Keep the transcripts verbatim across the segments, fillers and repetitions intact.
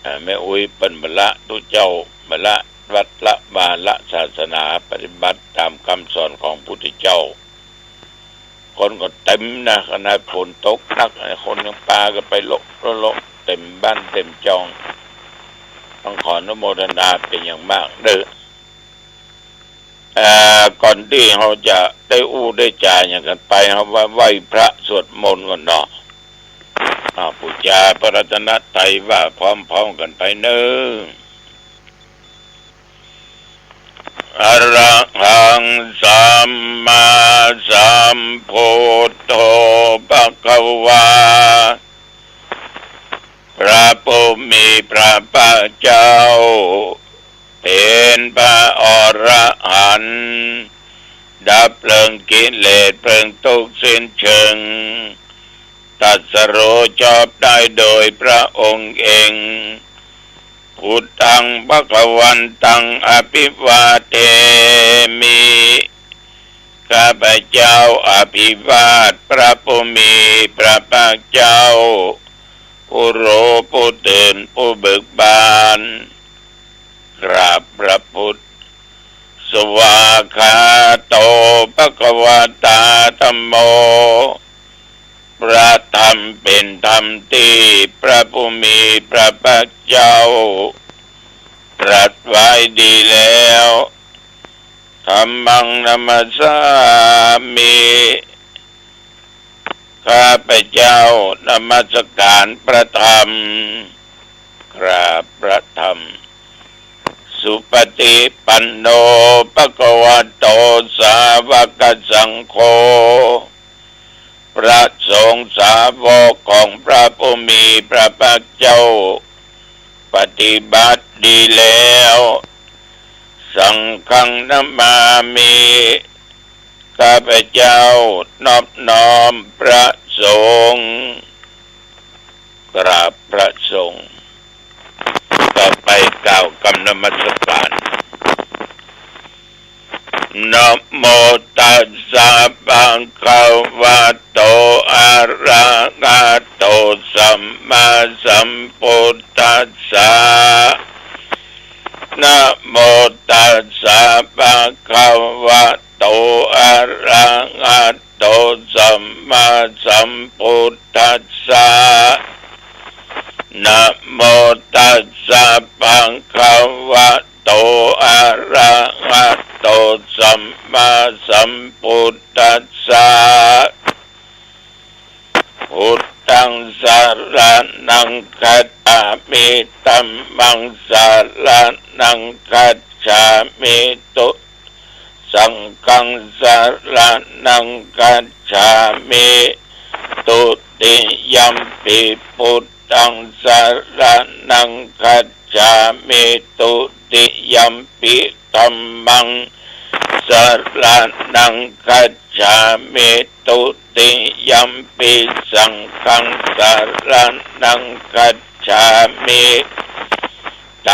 อ่า แม่อุ๊ยเปิ้นบ่ละตุ๊เจ้า บ่ละวัดละวาละศาสนา ปฏิบัติต๋ามกำสอนของพุทธเจ้า คนก็เต๋มนะ ขนาดฝนตกหนัก คนยังปากั๋นไปโละโละโละ เต๋มบ้านเต๋มจอง ต้องขออนุโมทนาเป๋นอย่างมากเน่อ เอ่อ ก่อนตี้เฮาจะได้อู้ได้จ๋าหยังกั๋นไป เฮาว่าไหว้พระสวดมนต์ก่อนเนาะ อ่า ปู๋จาพระรัตนตรัยว่าพร้อมๆ กั๋นไปเน่อ อะระหัง สัมมาสัมพุทโธ ภะคะวา พระผู้มีพระภาคเจ้า เป๋นพระอรหันต์ ดับเผลิงกิเลสเผลิงตุ๊กข์สิ้นเชิง ตรัสรู้ชอบได้โดยพระองค์เอง พุทธัง ภะคะวันตัง อะภิวาเทมิ ข้าพเจ้าอภิวาทพระผู้มีพระภาคเจ้า ผู้รู้ผู้ตื่นผู้เบิกบาน กราบพระพุทธ สวากขาโต ภะคะวะตา ธัมโม พระธรรมเป๋นธรรมตี้พระผู้มีพระภาคเจ้า ตรัสไว้ดีแล้ว ธัมมัง นะมัสสามิ ข้าพเจ้านมัสการพระธรรม กราบพระธรรม สุปฏิปันโน ภะคะวะโต สาวกสังโฆ พระสงฆ์สาวกของพระผู้มีพระภาคเจ้า ปฏิบัติดีแล้ว สังฆัง นะมามิ ข้าพเจ้านอบน้อมพระสงฆ์ กราบพระสงฆ์ ต่อไปกล่าวกำนมัสการ นะโมตัสสะ ภะคะวะโต อะระหะโต สัมมาสัมพุทธัสสะ นะโมตัสสะ ภะคะวะโต อะระหะโต สัมมาสัมพุทธัสสะ นะโมตัสสะ ภะคะวะโต อะระหะโต สัมมาสัมพุทธัสสะ พุทธัง สะระณัง คัจฉามิ ธัมมัง สะระณัง คัจฉามิ ตุ สังฆัง สะระณัง คัจฉามิ ตุติยัมปิ พุทธัง สะระณัง คัจฉามิ ตุติยัมปิ ธัมมัง สะระณัง คัจฉามิ ตุติยัมปิ สังฆัง สะระณัง คัจฉามิ ต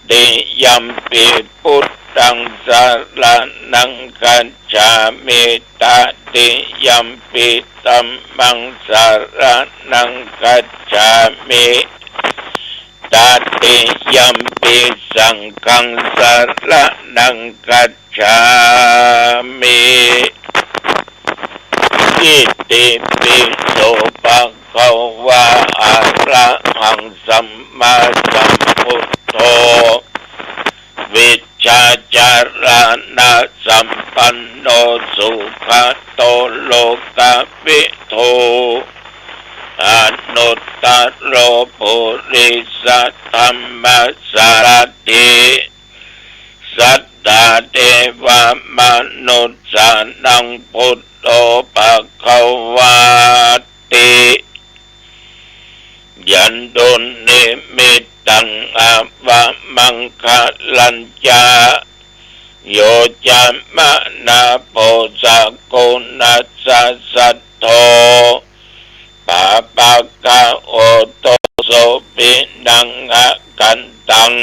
ติยัมปิ พุทธัง สะระณัง คัจฉามิ ตติยัมปิ ธัมมัง สะระณัง คัจฉามิ ตติยัมปิ สังฆัง สะระณัง คัจฉามิ อิติปิโส ภะคะวา อะระหัง สัมมาสัมพุทโธ วิชชาจารณะสัมปันโน สุขะโต โลกะวิทู อนุตตะโร ปุริสะธัมมะสารถิ สัทธา เทวะ มนุสสานัง พุทโธ ภะคะวาติ ยันตุ นิมิตตัง อะวะมังคะลัญจะ โย จะมะนะ โพ สะกุณัสสะ สัทโธ ปาปะกะ โอ โต โส ภินัง อะกันตัง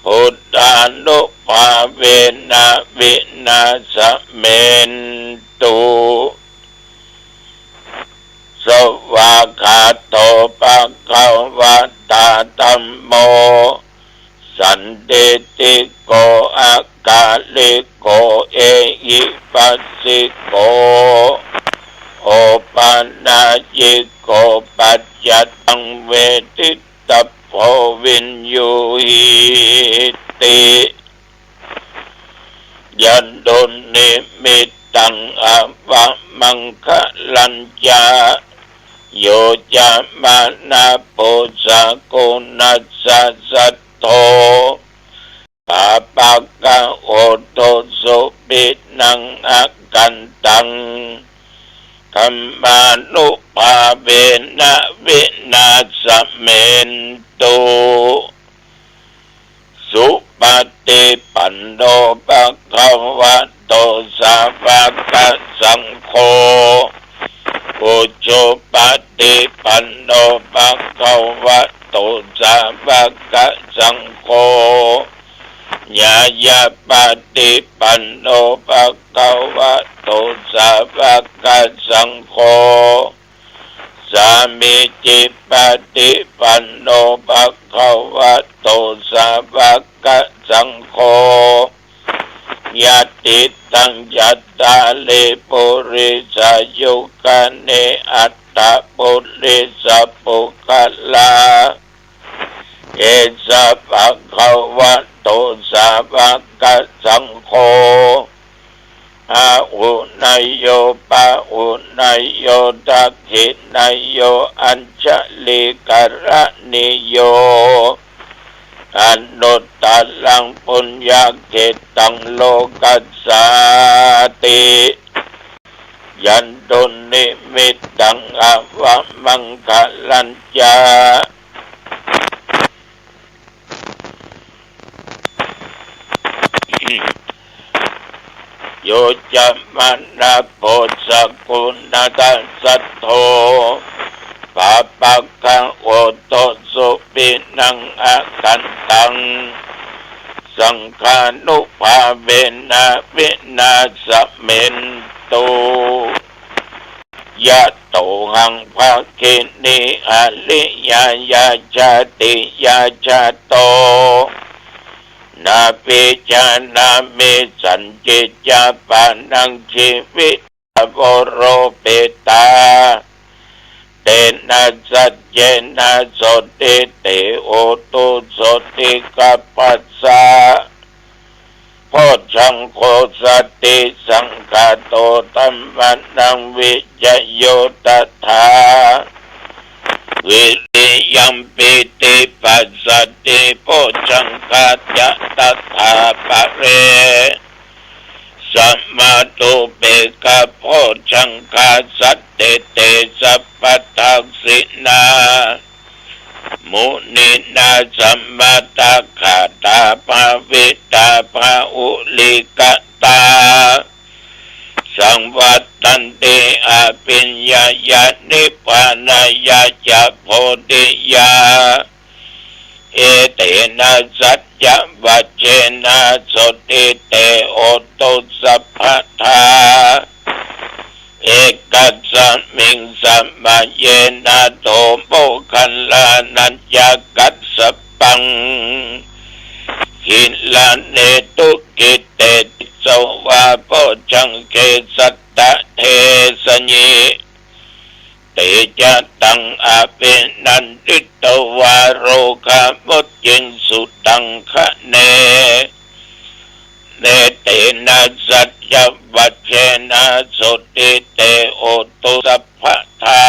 พุทธานุภาเวนะ วินาสะเมนตุ สวากขาโต ภะคะวะตา ธัมโม สันทิฏฐิโก อะกาลิโก เอหิปัสสิโก โอปะนายิโก ปัจจัตตัง เวทิตะโพ วิญญูหิติ ยะ ดุนนิมิตตัง อวะมังคะลัญจะ โย จะมะนะ ปุสสะกุณัสสะ สัตโธ ปาปะกะโหตุ สุขินัง อกันตัง ธัมมานุภาเวนะ วินาสเมนตุ สุปะฏิปันโน ภะคะวะโต สาวะกะสังโฆ อุจุปะฏิปันโน ภะคะวะโต สาวะกะสังโฆ ญาญาปะฏิปันโน ภะคะวะโต สาวะกะสังโฆ สามีจิปะฏิปันโน ภะคะวะโต สาวะกะสังโฆ ยะติตัง จัตตาริ ปุริสายุคานิ อัตถะ ปุริสะปุคคละ เอสะ ภะคะวะโต สาวะกะสังโฆ อาหุเนยโย ปะหุเนยโย ทักขิเนยโย อัญชะลีกะระณีโย อนุตตะรัง ปุญญะเขตตัง โลกัสสาติ ยะ ดุนนิมิตตัง อวะมังคะลัญจะ โย จะมะนะ ปุสสะกุณัสสะ สัตโธ ปาปะกะโหตุ สุขินัง อกันตัง สังฆานุภาเวนะ วินาสเมนตุ ยะโตหัง ภักขินี อริยายา ชาติยา ชาโต นาภิจานามิ สันทิจจา ปานัง จีวิตา โวโรปิตา เตนะ สัจเจนะ โสตถิ เต โหตุ โสตถิ กัปปะสะ โพชฌังโฆ สัตติสังฆาโต ธัมมานัง วิจโย ตถา วิริยัง ปีติปัสสัตถิ โพชฌังคา จะ ตถา ปะเร สะมาตุ เปกขะ โพชฌังคา สัตถิ เต สัพพะทักขิณา มุนีนา สะมะตะกะตา ภาวิตา บาหุลีกะตา สังวัตตันติ อภิญญายา นิพพานายา จะ โพธิยา เอเตนะ สัจจะวัจเจนะ โสตถิ เต โหตุ สัพพะทา เอกัสสะมิง สะมะเยนะ โต โมคคัลลานะ จะ กัสสะปัง กิลาเนตุ กิตเตติ โสวา โพชฌังเข สัตตะเทสะยิ เตจะตัง อภินันทิตวา โรคามุจจิงสุตังคะเน เนเตนะ สัจจะวัจเจนะ โสตถิ เต โหตุ สัพพะทา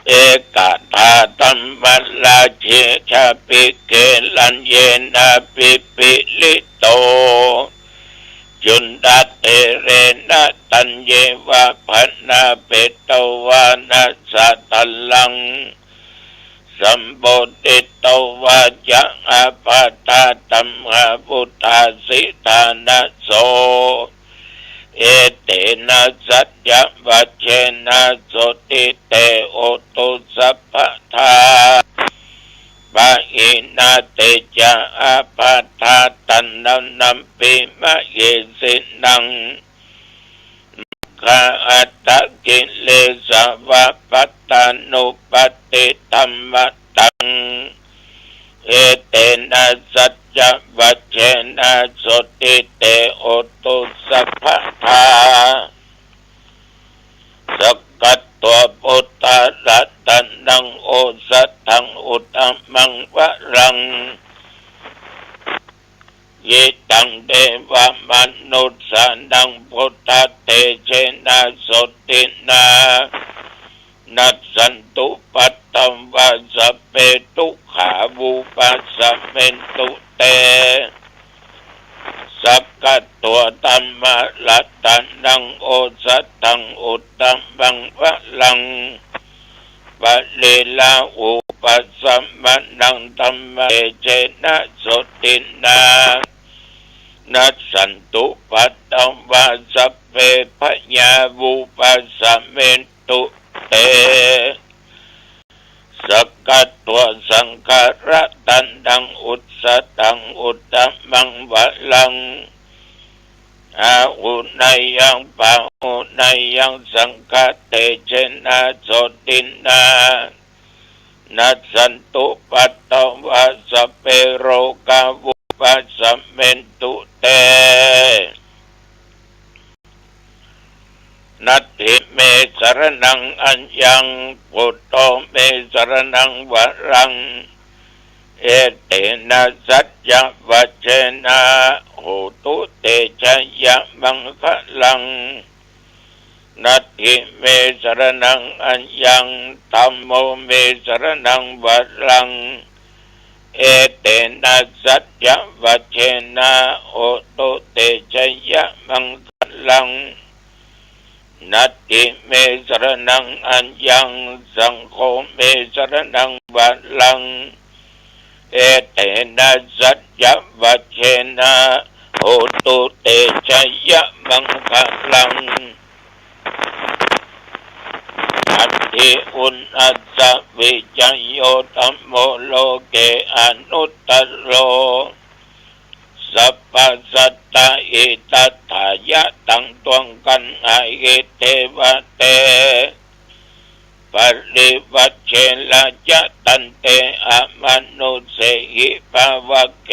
เอกะทาธัมมะราชิ ชาปิเก รัญเยนะ ปิปิลิโต จุณฑะเทเรนะ ตัญเยวะ ภะนาเปตวานะ สะทัลลัง สัมโพธิตวา จะ อาปาทาธัมมา วุฏฐาสิทานะโส เอเตนะ สัจจะวัจเจนะ โสตถิ เต โหตุ สัพพะทา ปะหินา เตจะ อาปาทาธันนะนัมปิ มะเหสินัง มัคค ขะอัตตะกิเลสะวะปัตตานุปัตติธัมมะตัง เอเตนะสัจจะวัจเจนะโสตติเตโหตุสัพพะทา สักกัตถวาพุทธะรัตนังโอสถังอุตตมังวะรัง ยิตังเตวะมนุสสานังพุทธะเตเจนะโสตตินะ นัสสันตุปัตตวาสัพเพทุกขาวุปัสสะเมนตุเต สักกัตถวาธัมมะรัตนังโอสถังอุตตมังวะรัง ปะริลาหูปัสสะมะนังธัมมะเตเจนะโสตตินะ นัสสันตุปัตตวาสัพเพพยาวุปัสสะเมนตุเต สักกัตถวาสังฆะรัตนังอุสถังอุตตมังวะรัง อาหุเนยังปาหุเนยังสังฆะเตเจนะโสตตินะ นัสสันตุปัตตวาสัพเพโรกาวุปัสสะเมนตุเต นัตถิเมสะระณังอัญญัง พุทโธเมสะระณังวะรัง เอเตนะสัจจะวัจเจนะ โหตุเตชะยะมังคะลัง นัตถิเมสะระณังอัญญัง ธัมโมเมสะระณังวะรัง เอเตนะสัจจะวัจเจนะ โหตุเตชะยะมังคะลัง นัตถิเมสะระณังอัญญัง สังโฆเมสะระณังวะรัง เอเตนะสัจจะวัจเจนะ โหตุเตชะยะมังคะลัง อัตถิอุณอัสสะวิจโย ธัมโมโลเกอนุตตโร สัพพะสัตตะหิตัตถายะ ตังตวงกัณหาหิ เทวะเต ปริวัจเชระยะ ตันเต อมนุสเสหิ ภาวะเก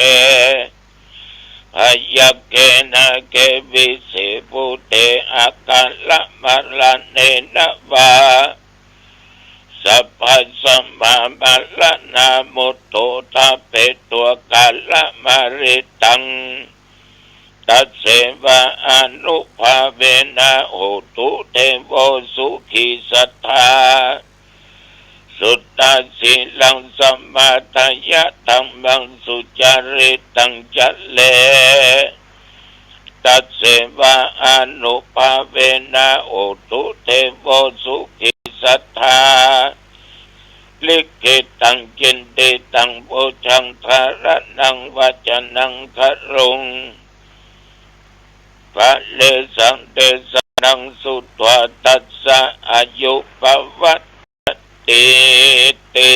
พยัคเข นาเข วิเศ ภูเต อะกาละมะระเณนะวา สัพพะสมามะระนา มุตโต ทะเปตัง กาละมะริตัง ตัสเสวะอานุภาเวนะ โหตุ เทโว สุขีสัตถา สุตตะสีลัง สมาทายะ ธัมมัง สุจาริตัง จะเร ตัสเสวะอานุภาเวนะ โหตุ เทโว สุขีสัตถา ลิขิตัง จินติตัง ปุญญัง ธาระณัง วัจจะนัง คารุง ปะเรสัง เตสะนัง สุตวา ทัสสะ อายุ ภวัตติ ติ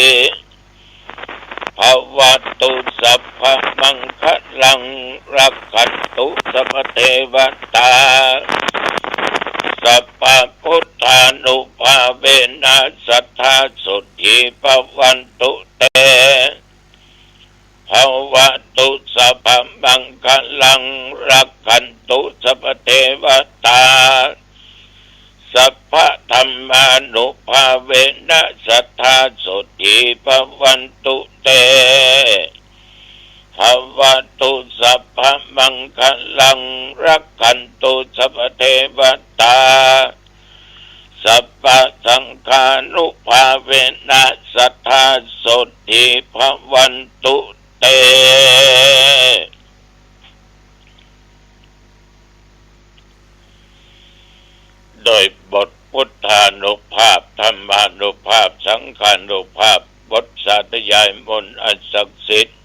ภะวะตุ สัพพะมังคะลัง รักขันตุ สัพพะเทวะตา สัพพะพุทธานุภาเวนะ สัตถา โสตถี ภะวันตุ เต ภะวะตุ สัพพะมังคะลัง รักขันตุ สัพพะเทวะตา สัพพะธัมมานุภาเวนะ สัตถา โสตถี ภะวันตุ เต ภะวะตุ สัพพะมังคะลัง รักขันตุ สัพพะเทวะตา สัพพะสังฆานุภาเวนะ สัตถา โสตถี ภะวันตุ เต โดยบทพุทธานุภาพ ธัมมานุภาพ สังฆานุภาพ บทสาธยายมนต์อันศักดิ์สิทธิ์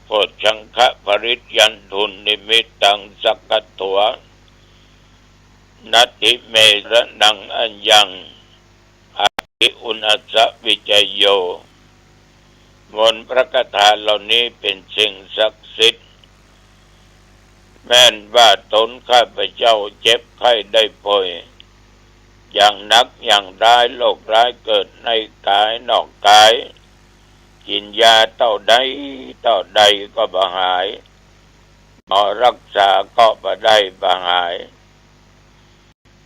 โพชฌังคปริยันตุนิมิตตัง สักกัตถวา นัตถิเมสะระณังอัญญัง อัตถิอุณอัสสะวิจโย มนต์พระคาถาเหล่านี้เป็นสิ่งศักดิ์สิทธิ์ แม้นว่าตนข้าพเจ้าเจ็บไข้ได้ป่วย อย่างหนักอย่างร้าย โรคร้ายเกิดในกายนอกกาย กิ๋นยาเต้าใดเต้าใดก็บ่หาย หมอรักษาก็บ่ได้บ่หาย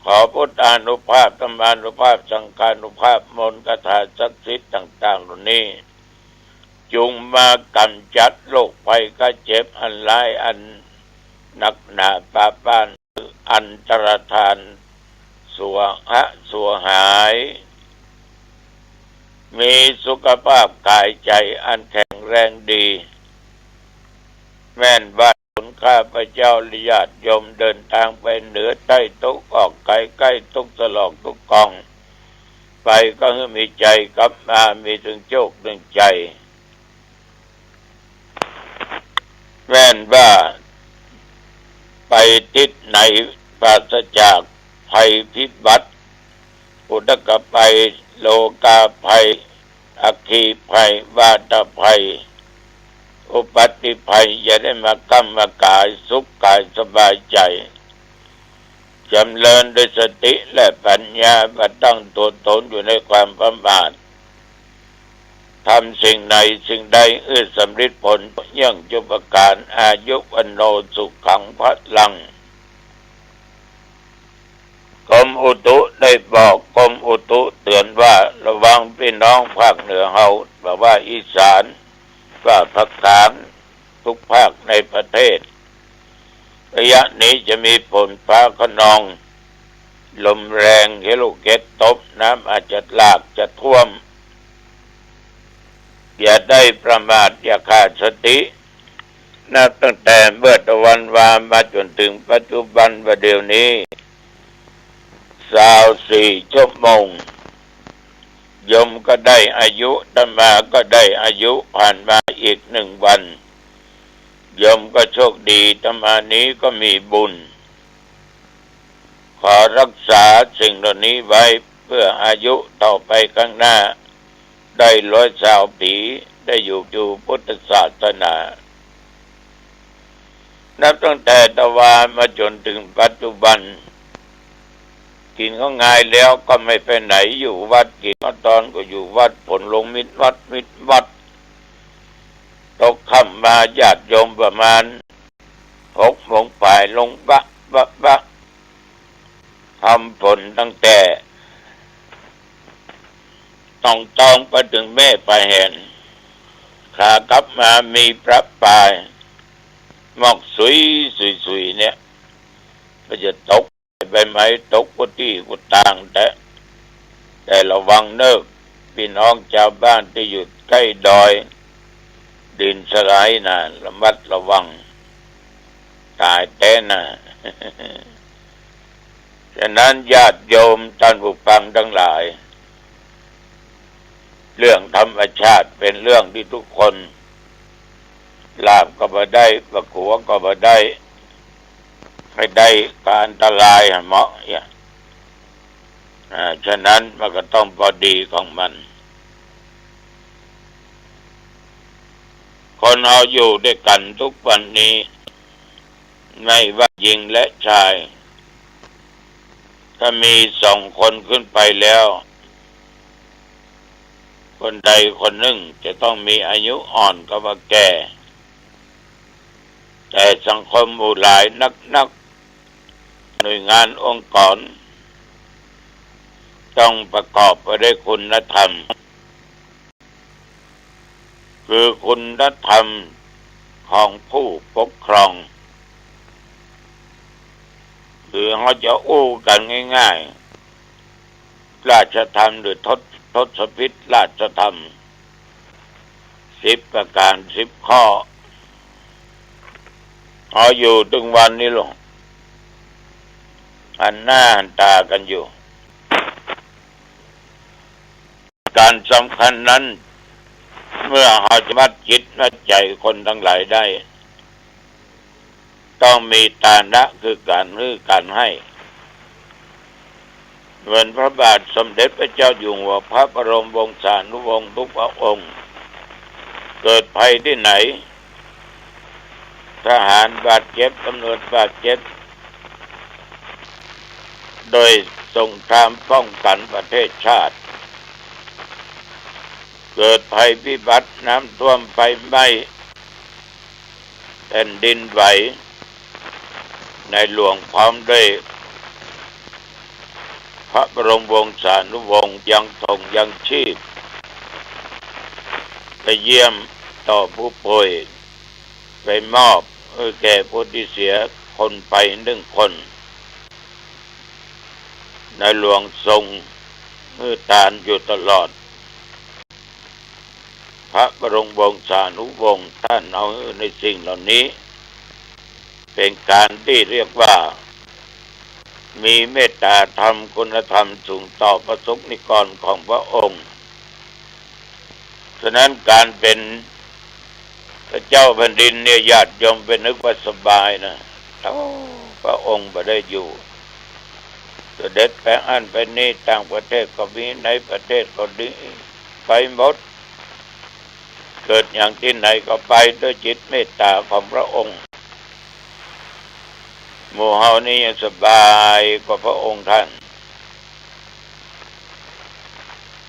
ขอพุทธานุภาพ ธรรมานุภาพ สังฆานุภาพ มนต์คาถาศักดิ์สิทธิ์ต่างๆ เหล่านี้ จุงมากำจัดโรคภัยไข้เจ็บอันร้ายอันหนักหนาปาป้าน อันตรธาน สัวหะสัวหาย มีสุขภาพกายใจ๋อันแข็งแรงดี แม่นว่า ข้าพเจ้าและญาติโยมเดินตางไปเหนือใต้ทุกข์ออกไขใก้ทุกข์สลอกทุกข์กอง ไปก็หื้อมีใจ๋กลับมามีตึงโจคตึงใจ๋ แม่นว่าไปทิศไหนปราศจากภัยพิบัติ อุทกภัย โรคาภัย อัคคีภัย วาตภัย อุปัตติภัย อย่าได้มาก้ำมากาย สุขกายสบายใจ๋ จำเริญด้วยสติและปัญญา บ่ตั้งตั๋วตนอยู่ในความประมาท ทำสิ่งไหนสิ่งใดหื้อสำริดผลเยี่ยงจุประก๋าน อายุ วัณโณ สุขัง พลัง กรมอุตุได้บอก กรมอุตุเตื๋อนว่า ระวังปี้น้องภาคเหนือเฮา บ่ว่าอีสาน ว่าภาคกลาง ทุกภาคในประเทศ ระยะนี้จะมีฝนฟ้าคะนอง ลมแรง เห็นลูกเห็บตก น้ำอาจจะหลากจะท่วม อย่าได้ประมาท อย่าขาดสติ นับตั้งแต่เมื่อตะวันวามาจ๋นถึงปัจจุบันว่าเดี๋ยวนี้ ซาวสี่ชั่วโมง โยมก็ได้อายุ อาตมาก็ได้อายุ ผ่านมาอีกหนึ่งวัน โยมก็โชคดี อาตมานี้ก็มีบุญ ขอรักษาสิ่งเหล่านี้ไว้ เพื่ออายุต่อไปข้างหน้า ได้ร้อยซาวปี๋ ได้อยู่ อยู่พุทธศาสนา นับตั้งแต่ตะวามาจ๋นถึงปัจจุบัน กิ๋นข้าวงายแล้วก็ไม่ไปไหน อยู่วัด กิ๋นข้าวตอนก็อยู่วัด ฝนลงมิดวัด มิดวัด ตกค่ำมาญาติโยมประมาณหกโมงป๋าย ลงบะบะบะ ทำฝนตั้งแต่หนองตองไปถึงแม่ปะแหน ขากลับมามีประป๋าย หมอกสุยสุยสุยเนี่ย ก็จะตก ใบไม้ตกกู้ตี้กู้ตาง แต่ แต่ระวังเน่อ ปี้น้องจาวบ้านตี้อยู่ใก้ดอย ดินสไลด์นะ ระมัดระวัง ต๋ายแต๊นะ ฉะนั้นญาติโยมต้านผู้ฟังตังหลาย เรื่องธรรมชาติเป๋นเรื่องตี้ทุกคน ลาบก็บ่ได้ บ่ขัวก็บ่ได้ ใค่ได้ก็อันตรายหั้นเนาะ เนี่ย อ่า ฉะนั้นมันก็ต้องปอดีของมัน คนเฮาอยู่ตวยกั๋นทุกวันนี้ ไม่ว่าญิงและจาย ถ้ามีสองคนขึ้นไปแล้ว คนใดคนนึ่งจะต้องมีอายุอ่อนก็ว่าแก่ แต่สังคมหมู่หลายนักๆ หน่วยงานองค์กร ต้องประกอบไปด้วยคุณธรรม คือคุณธรรมของผู้ปกครอง หรือเฮาจะอู้กั๋นง่ายๆ ราชธรรมหรือทศ- ทศพิธราชธรรม สิบประก๋าน สิบข้อ เฮาอยู่ตึงวันนี้ลอ หันหน้าหันต๋ากั๋นอยู่ ก๋านสำคัญนั้น เมื่อเฮาจะมัดจิตมัดใจ๋คนตังหลายได้ ต้องมีตานะ คือก๋านหื้อก๋านให้ เหมือนพระบาทสมเด็จพระเจ้าอยู่หัว พระบรมวงศานุวงศ์ทุกพระองค์ เกิดภัยตี้ไหน ทหารบาดเจ็บ ตำรวจบาดเจ็บ โดย สงครามป้องกันประเทศชาติ เกิดภัยพิบัติน้ำท่วมไฟไหม้ แผ่นดินไหว ในหลวงพร้อมด้วยพระบรมวงศานุวงศ์ยังธงยังชีพ ไปเยี่ยมต่อผู้ป่วย ไปมอบแก่ผู้ที่เสียคนไปหนึ่งคน ในหลวงทรงหื้อตานอยู่ตลอด พระบรมวงศานุวงศ์ท่านเอาในสิ่งเหล่านี้ เป็นการที่เรียกว่า มีเมตตาธรรมคุณธรรมสูงต่อประสบนิกรของพระองค์ ฉะนั้นการเป็นพระเจ้าแผ่นดินเนี่ย ญาติโยมไปนึกว่าสบายนะ โอ้ พระองค์บ่ได้อยู่ เสด็จไปอั้นไปนี่ ต่างประเทศก็มี ในประเทศก็ดี ไปหมด เกิดอย่างที่ไหนก็ไปด้วยจิตเมตตาของพระองค์ หมู่เฮานี่ยังสบายกว่าพระองค์ท่าน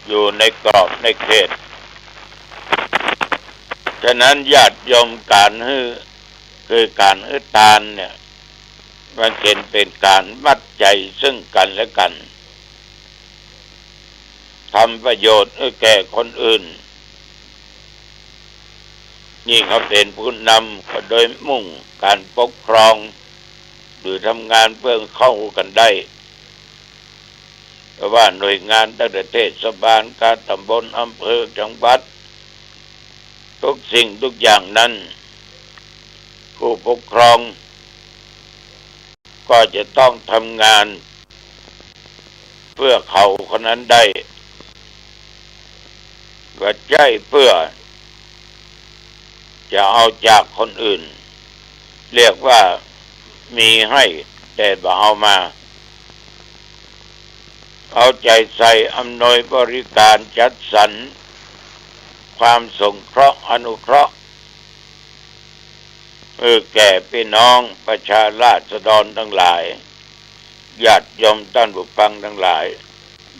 อยู่ในกรอบในเขต ฉะนั้นญาติโยม การหื้อ คือการหื้อตานเนี่ย มันเป็น เป็นการมัดใจ๋ซึ่งกันและกัน ทำประโยชน์หื้อแก่คนอื่น ยิ่งเขาเป็นผู้นำก็โดยมุ่งการปกครอง หรือทำงานเพื่อเข้ากันได้ เพราะว่าหน่วยงานตั้งแต่เทศบาล การตำบล อำเภอ จังหวัด ทุกสิ่งทุกอย่างนั้น ผู้ปกครองก็จะต้องทำงานเพื่อเขาคนนั้นได้ บ่ใจ้เพื่อจะเอาจากคนอื่น เรียกว่ามีให้แต่บ่เอามา เอาใจ๋ใส่อำนวยบริการจัดสรรความสงเคราะห์อนุเคราะห์ เออ แก่พี่น้องประชาราษฎรทั้งหลาย ญาติโยมต้านผู้ฟังทั้งหลาย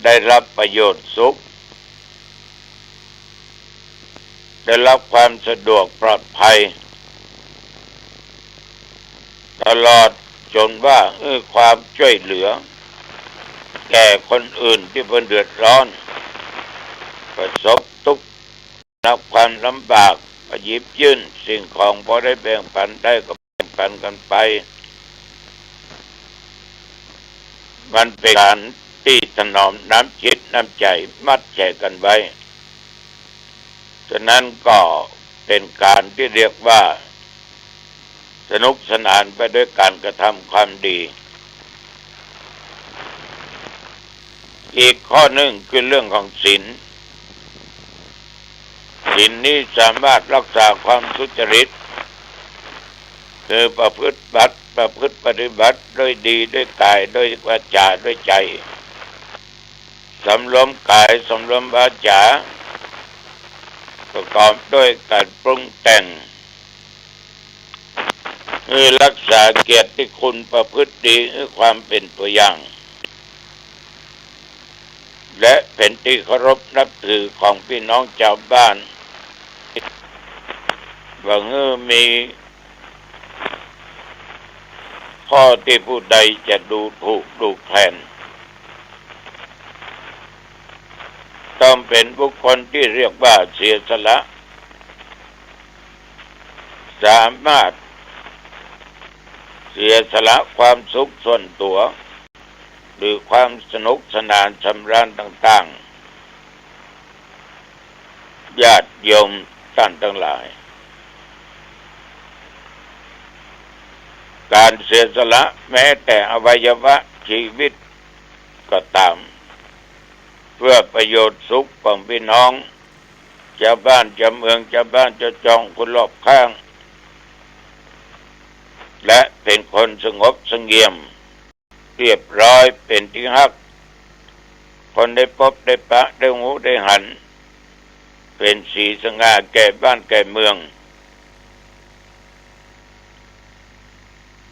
ได้รับประโยชน์สุข ได้รับความสะดวกปลอดภัย ตลอดจ๋นว่า เออ ความจ้วยเหลือ แก่คนอื่นตี้เปิ้นเดือดร้อน ประสบตุ๊กข์ รับความลำบาก ก็หยิบยื่นสิ่งของพอได้แบ่งปันได้ก็แบ่งปันกันไป มันเป๋นการตี้ถนอมน้ำจิตน้ำใจ๋ มัดใจ๋กันไว้ ฉะนั้นก็เป๋นการตี้เรียกว่า สนุกสนานไปด้วยการกระทำความดี อีกข้อนึ่งคือเรื่องของศีล ศีลนี้สามารถรักษาความสุจริต คือประพฤติบัติ ประพฤติปฏิบัติด้วยดี ด้วยกาย ด้วยวาจา ด้วยใจ๋ สำรวมกาย สำรวมวาจา ประกอบด้วยการปรุงแต่ง คือรักษาเกียรติคุณประพฤติดี คือความเป๋นตั๋วอย่าง และเป๋นตี้เคารพนับถือของพี่น้องจาวบ้าน บ่หื้อมีข้อตี้ผู้ใดจะดูถูกดูแคลน ต้องเป๋นบุคคลตี้เรียกว่าเสียสละ สามารถเสียสละความสุขส่วนตั๋ว หรือความสนุกสนานสำราญต่างๆ ญาติโยมต้านตังหลาย การเสียสละแม้แต่อวัยวะชีวิตก็ต๋าม เพื่อประโยชน์สุขของพี่น้อง จาวบ้านจาวเมือง จาวบ้านจาวจ้องคนรอบข้าง และเป๋นคนสงบเสงี่ยม เรียบร้อย เป๋นตี้ฮัก คนได้ปบได้ปะ ได้ฮู้ได้หัน เป๋นสีสง่าแก่บ้านแก่เมือง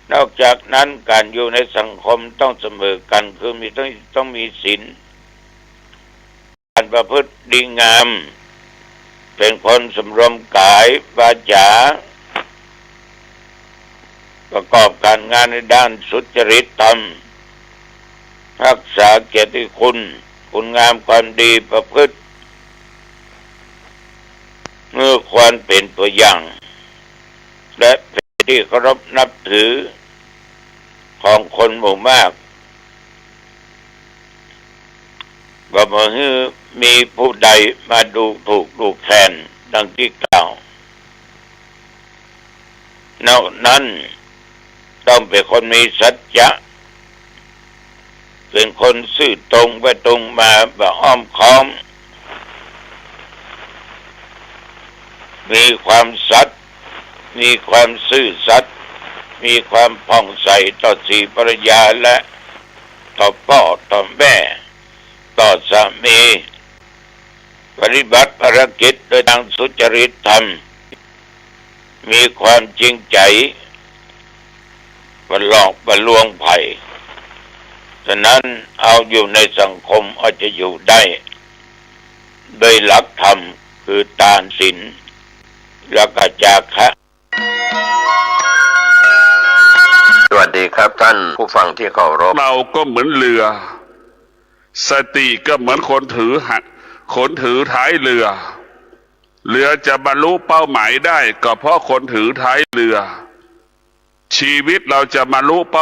ใน นอกจากนั้น ก๋านอยู่ในสังคมต้องเสมอกั๋น คือมี ต้อง ต้องมีศีล ก๋านประพฤติดีงาม เป๋นคนสำรวมก๋าย วาจ๋า ประกอบก๋านงานในด้านสุจริตธรรม ฮักษาเกียรติคุณ คุณงามความดี ประพฤติหื้อควรเป๋นตั๋วอย่าง และเป๋นตี้เคารพนับถือของคนหมู่มาก บ่หื้อมีผู้ใดมาดูถูกดูแคลน ดังตี้กล่าว นอกนั้น ต้องเป๋นคนมีสัจจะ เป๋นคนซื่อตรงไปตรงมา บ่อ้อมค้อม มีความสัตย์ มีความซื่อสัตย์ มีความผ่องใสต่อสีภรรยาและต่อป้อต่อแม่ ต่อสามี ปฏิบัติภารกิจโดยตางสุจริตธรรม มีความจริงใจ๋ บ่หลอกบ่ลวงใผ ฉะนั้นเอาอยู่ในสังคมอาจจะอยู่ได้ โดยหลักธรรมคือตาน ศีล และก็จาคะ สวัสดีครับท่านผู้ฟังที่เคารพ เราก็เหมือนเรือ สติก็เหมือนคนถือหะ คนถือท้ายเรือ เรือจะบรรลุเป้าหมายได้ก็เพราะคนถือท้ายเรือ ชีวิตเราจะบรรลุเป้า